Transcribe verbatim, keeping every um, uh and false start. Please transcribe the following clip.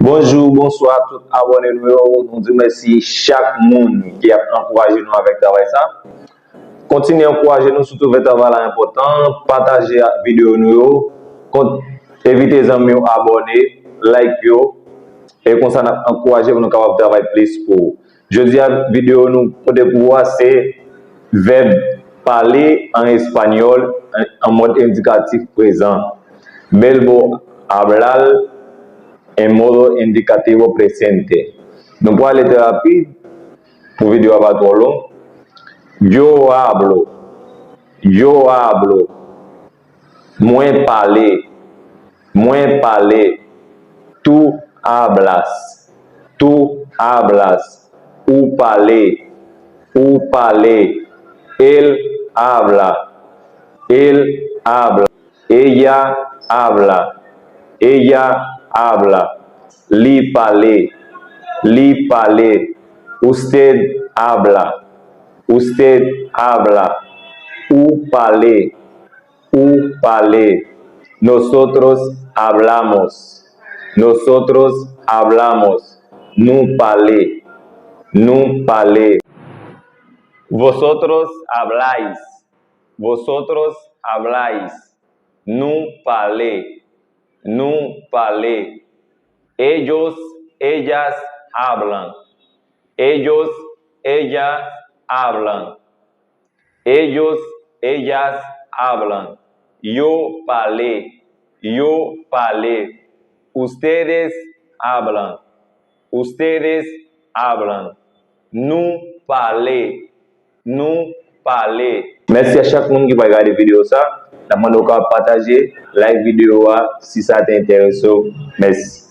Bonjou, bonswa tout abòne nou yo. Nou di mèsi chak moun ki ap ankouraje nou avèk travay sa. Kontinye ankouraje nou, sitou fè travay la enpòtan. Pataje videyo nou yo. Kont, envite zanmi w abòne, like yo. E konsa n ap ankouraje pou nou kapab travay plis pou ou. Jodi a, videyo nou pote pou ou a se vèb pale an espanyòl an mòd endikatif prezan. Verbo hablar en modo indicativo presente. Nou prale trè rapid pou videyo a pa twò long. Yo hablo. Yo hablo. Mwen pale. Mwen pale. Tú hablas. Tú hablas. Ou pale. Ou pale. Él habla. Él habla. Ella habla. Ella habla. Li pale. Li pale. Usted habla. Usted habla. Ou pale. Ou pale. Nosotros hablamos. Nosotros hablamos. Nou pale. Nou pale. Vosotros habláis. Vosotros habláis. Nou pale. Nou pale. Ellos, ellas hablan. Ellos, ellas hablan. Ellos, ellas hablan. Yo pale. Yo pale. Ustedes hablan. Ustedes hablan. Nou pale. Nou pale. Mèsi a chak moun ki pral gade videyo sa. N ap mande w kapab pataje, like videyo a si sa te enterese w. Mèsi.